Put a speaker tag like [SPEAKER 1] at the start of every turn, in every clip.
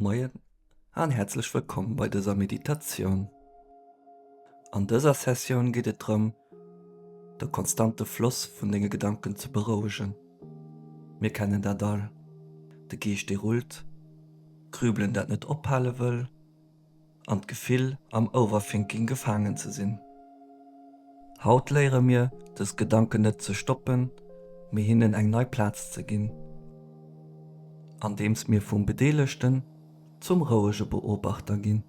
[SPEAKER 1] Moien an häerzlech wëllkomm bei dëser Meditatioun. An dëser Sessioun geet et drëm, de konstante Floss vun denge Gedanken ze berouegen. Mir kennen dat all, de Geescht dee rullt, d'Grübelen dat net ophale wëll an d'Gefill am Overthinking gefaangen ze sinn. Haut léiere mir, dës Gedanken net ze stoppen, mee hinnen eng nei Plaz ze ginn, andeems mir vum Bedeelegten zum rouege Beobachter ginn.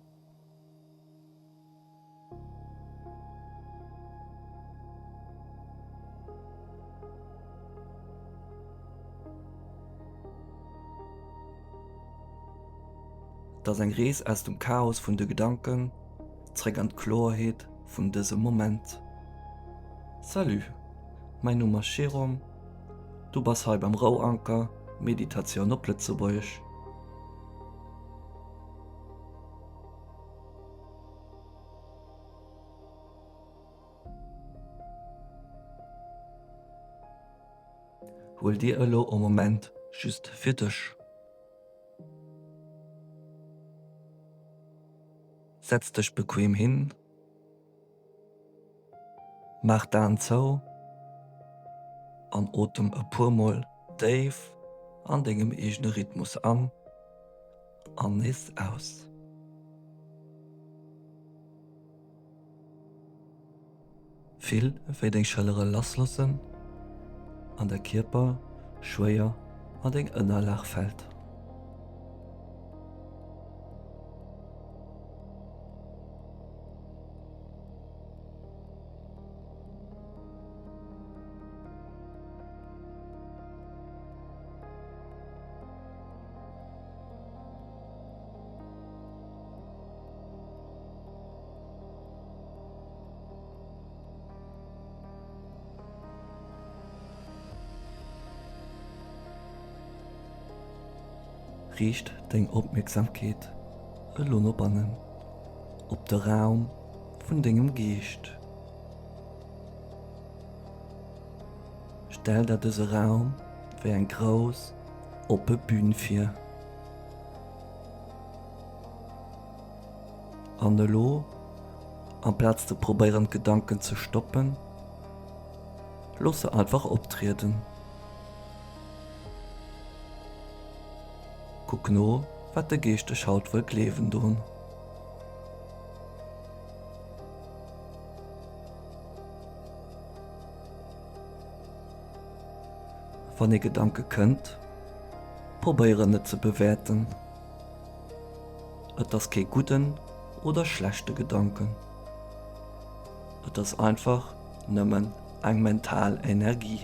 [SPEAKER 1] Et ass eng Rees aus dem Chaos vun de Gedanken zréck an d'Kloerheet vun dësem Moment. Salut, mäin Numm ass Jérôme, du bass hei beim Rouanker, Meditatioun op Lëtzebuergesch. Huel dir elo e Moment just fir dech. Setz dech bequem hin, maach d'Aen zou an otem e puer Mol déif an dengem eegene Rhythmus an an nees aus. Fill wéi deng Schëllere lassloossen an däi Kierper schwéier an deng Ënnerlag fält. Riicht deng Opmierksamkeet elo no bannen, op de Raum vun dengem Geescht. Stell der dëse Raum wéi eng grouss, oppe Bün vir. An elo, amplaz ze probéieren d'Gedanken ze stoppen, looss se einfach optrieden. Kuck no, wat de Geescht dech haut wëll gleewen doen. Wann ee Gedanke kënnt, probéier en net ze bewäerten. Et ass kee gudden oder schlechte Gedanken. Et ass einfach nëmmen eng mental Energie.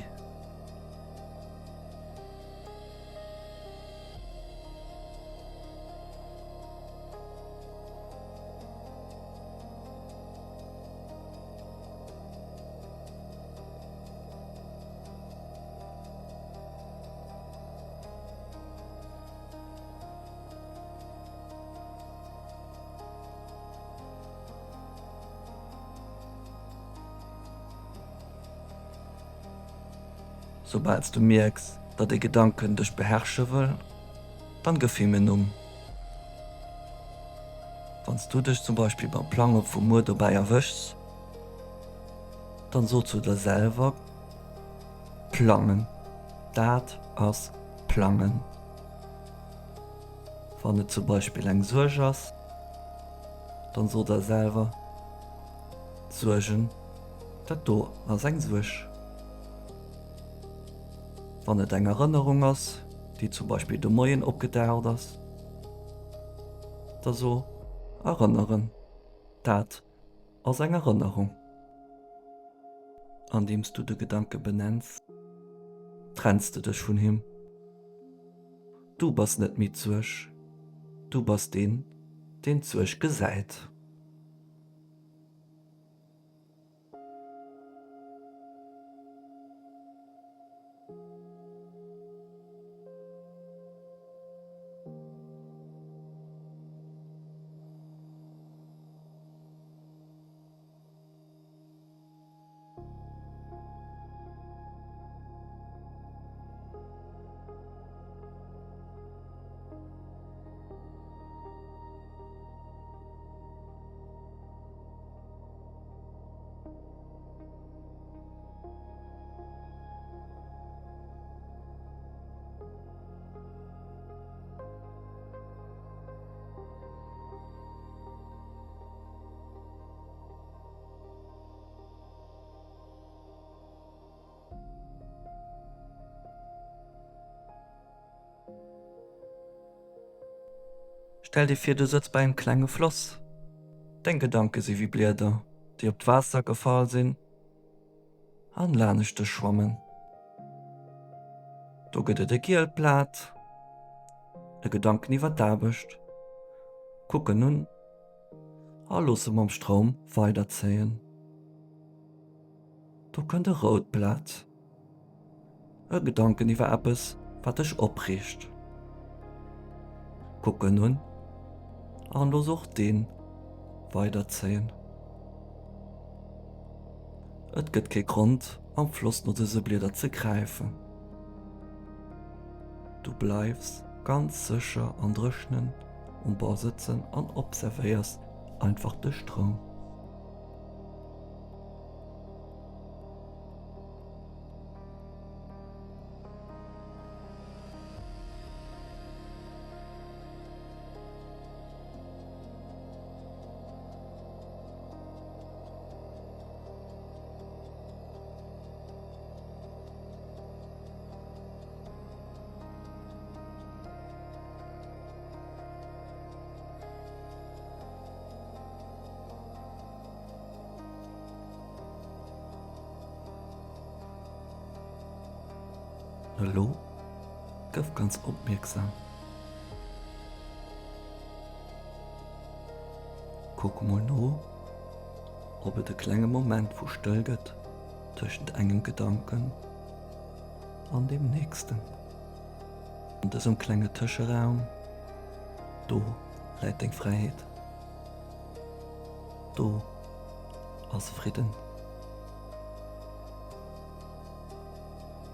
[SPEAKER 1] Soubal s du mierks, datt ee Gedanken dech beherrsche wëll, dann gëff him en Numm. Wann s du dech zum Beispill beim Plange vu muer dobäi erwëschs, dann so zu der selwer, Plangen, dat ass Plangen. Wann et zum Beispill eng Suerg ass, dann so der selwer, Suergen, dat do ass eng Suerg. Wann et eng Erënnerung ass, déi zum Beispill de Moien opgedaucht ass, da so, Erënneren, dat ass eng Erënnerung. Andeems du de Gedanke benenns, trenns de dech vun him. Du bass net méi d'Suerg, du bass deen, deen d'Suerg gesäit. Stell dir vir, du sëtz bei engem klenge Floss. Deng Gedanke si wéi Blieder, déi op d'Waasser gefall sinn an laanescht dech schwammen. Do gëtt et e gielt Blat, e Gedanken iwwer d'Aarbecht. Kuck en un a looss e mam Stroum weiderzéien. Do kënnt e rout Blat. E Gedanken iwwer eppes, wat dech opreegt. Kuck en un an looss och dee weiderzéien. Et gëtt kee Grond, am Floss no dëse Blieder ze gräifen. Du bleifs ganz sécher an dréchnen um Bord sëtzen an observéiers einfach de Stroum. Elo gëff ganz opmierksam. Kuck mol no, ob et e klenge Moment vu Stëll gëtt tëschent engem Gedanken an deem nächsten. An dësem klenge Tëscheraum, do läit deng Fräiheet. Do ass Fridden.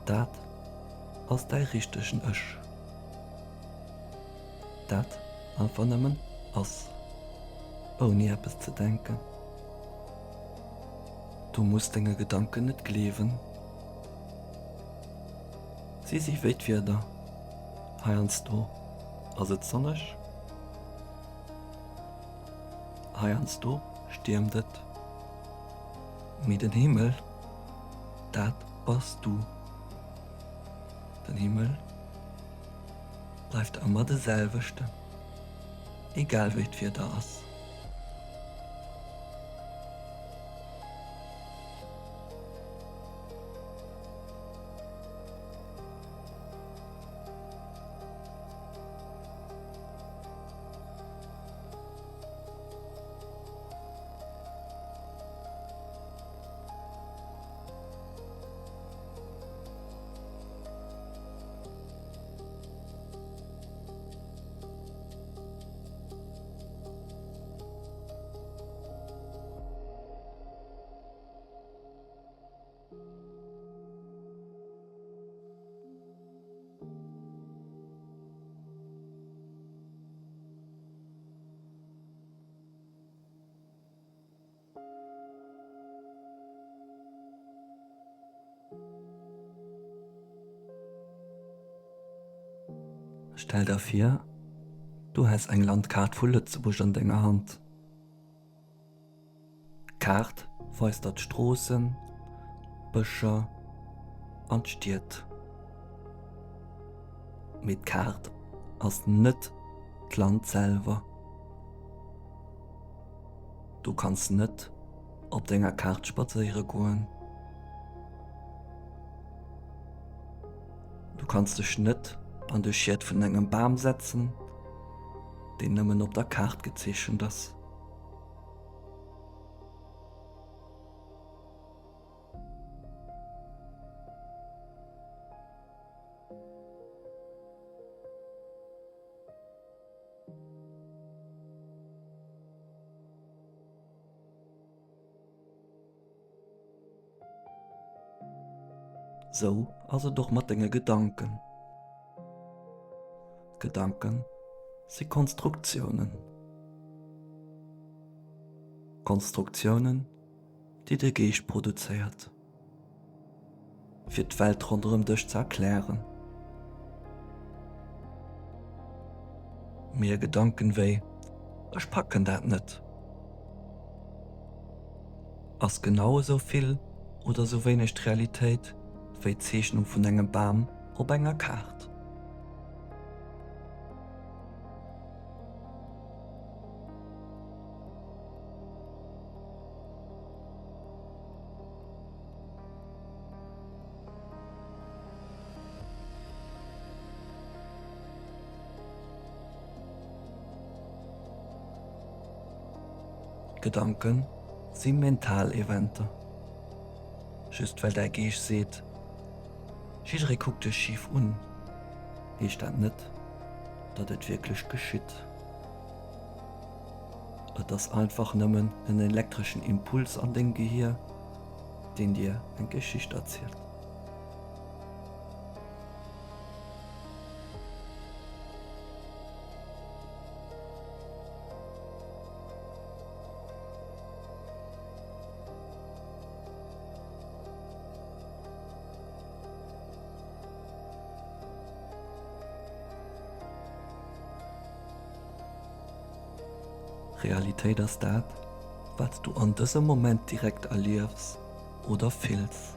[SPEAKER 1] Dat ass däi richtegen Ech. Dat einfach nëmmen ass, ouni eppes ze denken. Du muss denge Gedanken net gleewen. Si si wéi d'Wieder, heiansdo ass et sonneg, Heiansdo stiermt et, mee den Himmel, dat bass du. Den Himmel bleift ëmmer de selwechten, egal wéi d'Wieder ass. Stell der vir, du häss eng Landkaart vu Lëtzebuerg an denger Hand. D'Kaart weist der d'Stroossen, d'Bëscher an d'Stied. Mee d'Kaart ass net d'Land selwer. Du kanns net op denger Kaart spadséiere goen. Du kanns dech net an de Schiet vun engem Bam setzen, deen nëmmen op der Kaart gezeechent ass. Sou ass et och mat denge Gedanken. Gedanken si Konstruktiounen. Konstruktiounen, déi de Geescht produzéiert, fir d'Welt ronderëm dech ze erklären. Mee e Gedanken wéi Ech packen dat net ass genau esou vill oder esou wéineg d'Realitéit wéi d'Zeechnung vun engem Bam op enger Kaart. Gedanke si mental Eventer. Just well däi Geescht seet, jidderee kuckt dech schif un, heescht dat net, datt et wierklech geschitt. Et ass einfach nëmmen en elektreschen Impuls an dengem Gehier, deen dir eng Geschicht erzielt. Realitéit ass dat, wat s du an dësem Moment direkt erliefs oder fills.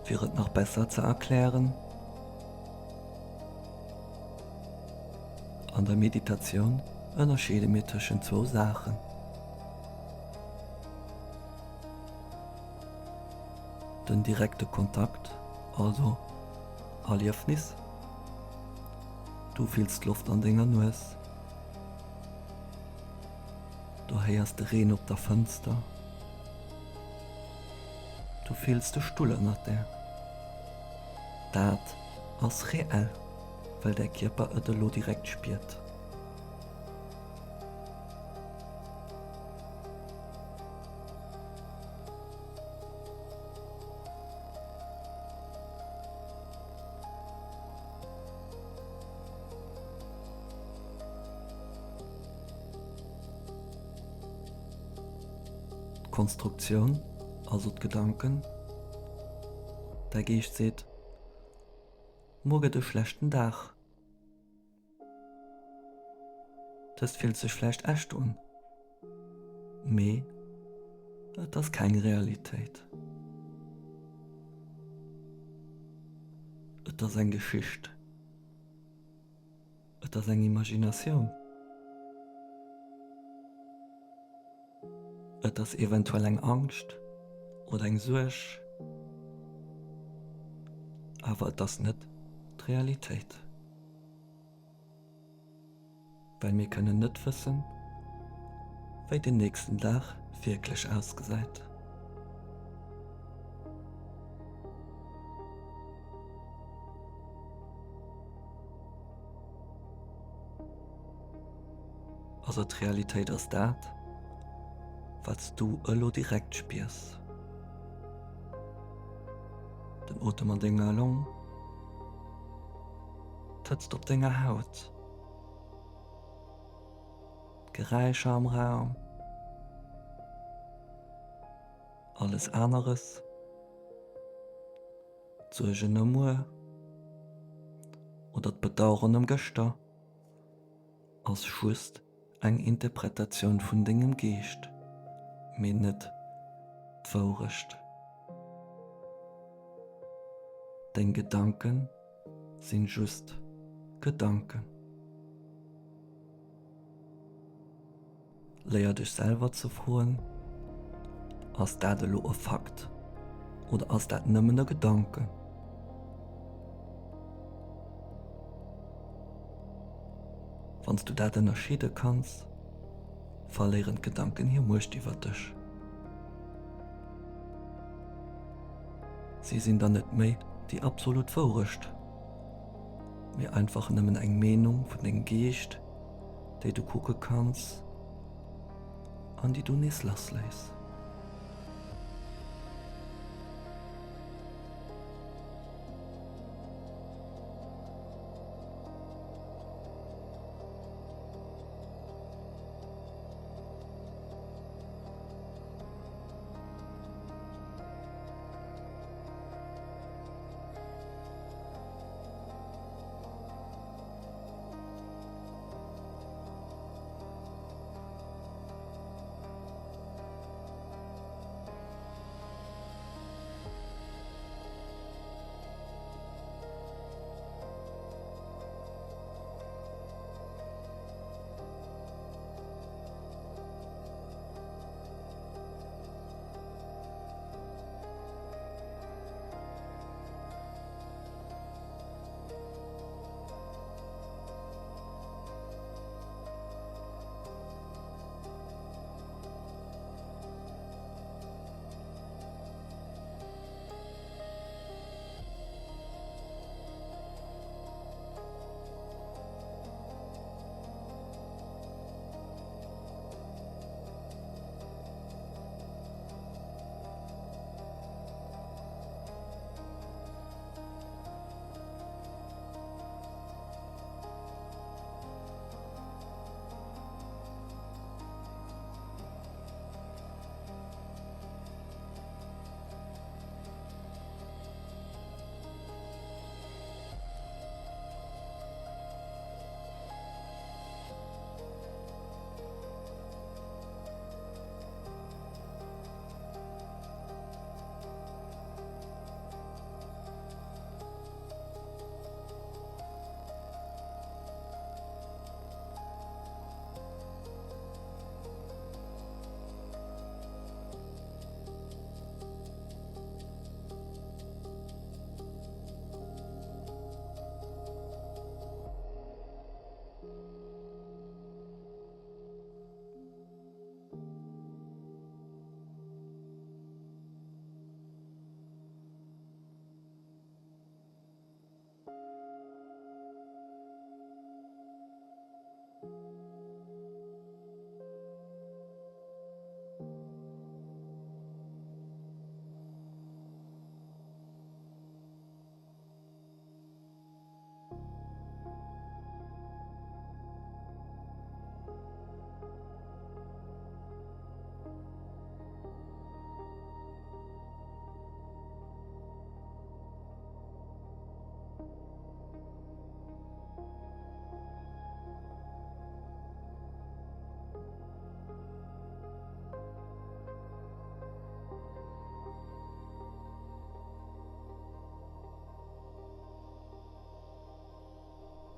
[SPEAKER 1] Fir et nach besser ze erklären, An der Meditatioun ënnerscheede mir tëschent zwou Saachen. Den direkte Kontakt, also Erliefnis, Du fills d'Loft an denger Nues. Du héiers de Reen op der Fënster. Du fills de Stull ënnert där. Dat ass reell, well däi Kierper et elo direkt spiert. D'Konstruktioun, also d'Gedanken, Däi Geescht seet, Muer gëtt e schlechten Dag. Dëst fillt sech vläicht echt un, mee et ass keng Realitéit. Et ass eng Geschicht. Et ass eng Imaginatioun. Et ass eventuell eng Angscht oder eng Suerg, awer et ass net d'Realitéit. Well mir kënnen net wëssen, wéi den nächsten Dag wierklech ausgesäit. Also d'Realitéit ass dat, wat s du elo direkt spiers. Den Otem an denger Long, d'Hëtzt op denger Haut, d'Geräischer am Raum, alles aneres. D'Suergen ëm muer oder d'Bedaueren ëm gëschter ass just eng Interpretatioun vun dengem Geescht, mee net d'Wourecht. Deng Gedanke sinn just Gedanken. Léier dech selwer ze froen, Ass dat elo e Fakt oder ass dat nëmmen e Gedanken? Wann s du dat ënnerscheede kanns, verléieren d'Gedanken hir Muecht iwwer dech. Si sinn dann net méi déi absolut Wourecht, mee einfach nëmmen eng Meenung vun dengem Geescht, déi du kucke kanns an déi du nees lassléiss.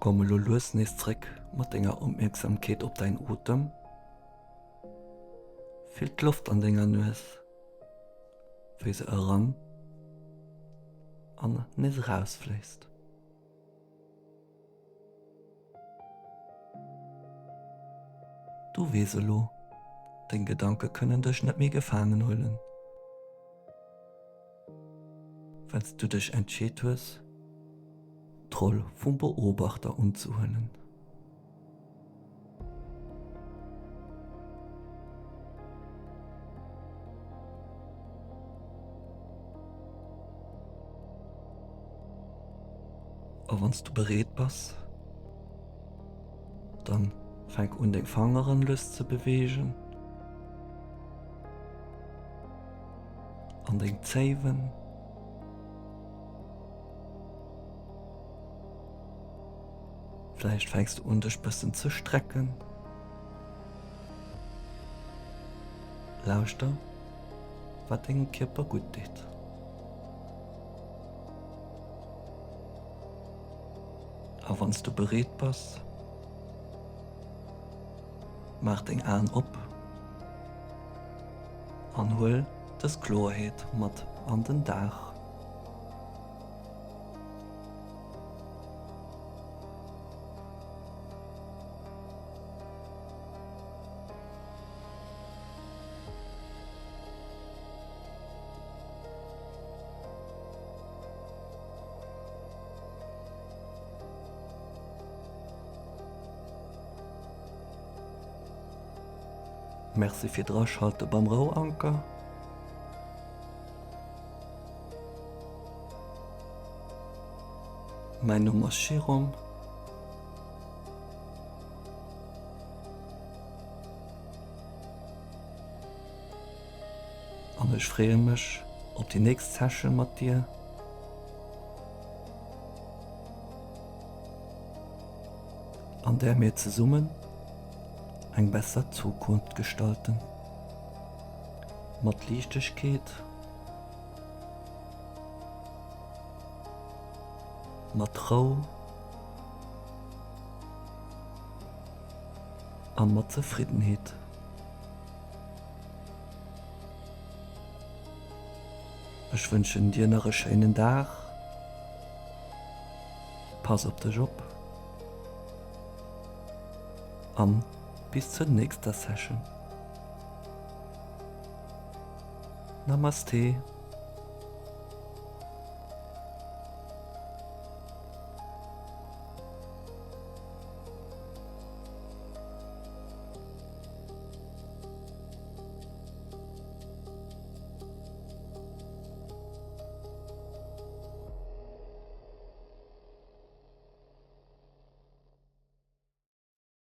[SPEAKER 1] Komm elo lues nees zréck mat denger Opmierksamkeet op däin Otem. Fill d'Loft an denger Nues, wéi se eran an nees erausfléisst. Du weess elo, deng Gedanke kënnen dech net méi gefaangen huelen, well s du dech entscheet hues, d'Roll vum Beobachter unzehuelen. A wann s du bereet bass, dann fänk un deng Fangeren lues ze beweegen an deng Zéiwen. Vläicht fänks du un dech bëssen ze strecken. Lauschter wat dengem Kierper gutt deet. A wann s du bereet bass, maach deng Aen op an huel dës Kloerheet mat an den Dag. Merci fir d'Raschalte beim Rouanker. Mäin Numm ass Jérôme. An ech freeë mech op déi nächst Session mat dir. An där mir zesummen eng besser Zukunft gestalten. Mat Liichtegkeet, mat Rou a mat Zefriddenheet. Ech wënschen dir nach e schéinen Dag, pass op dech op an bis zur nächster Session. Namaste.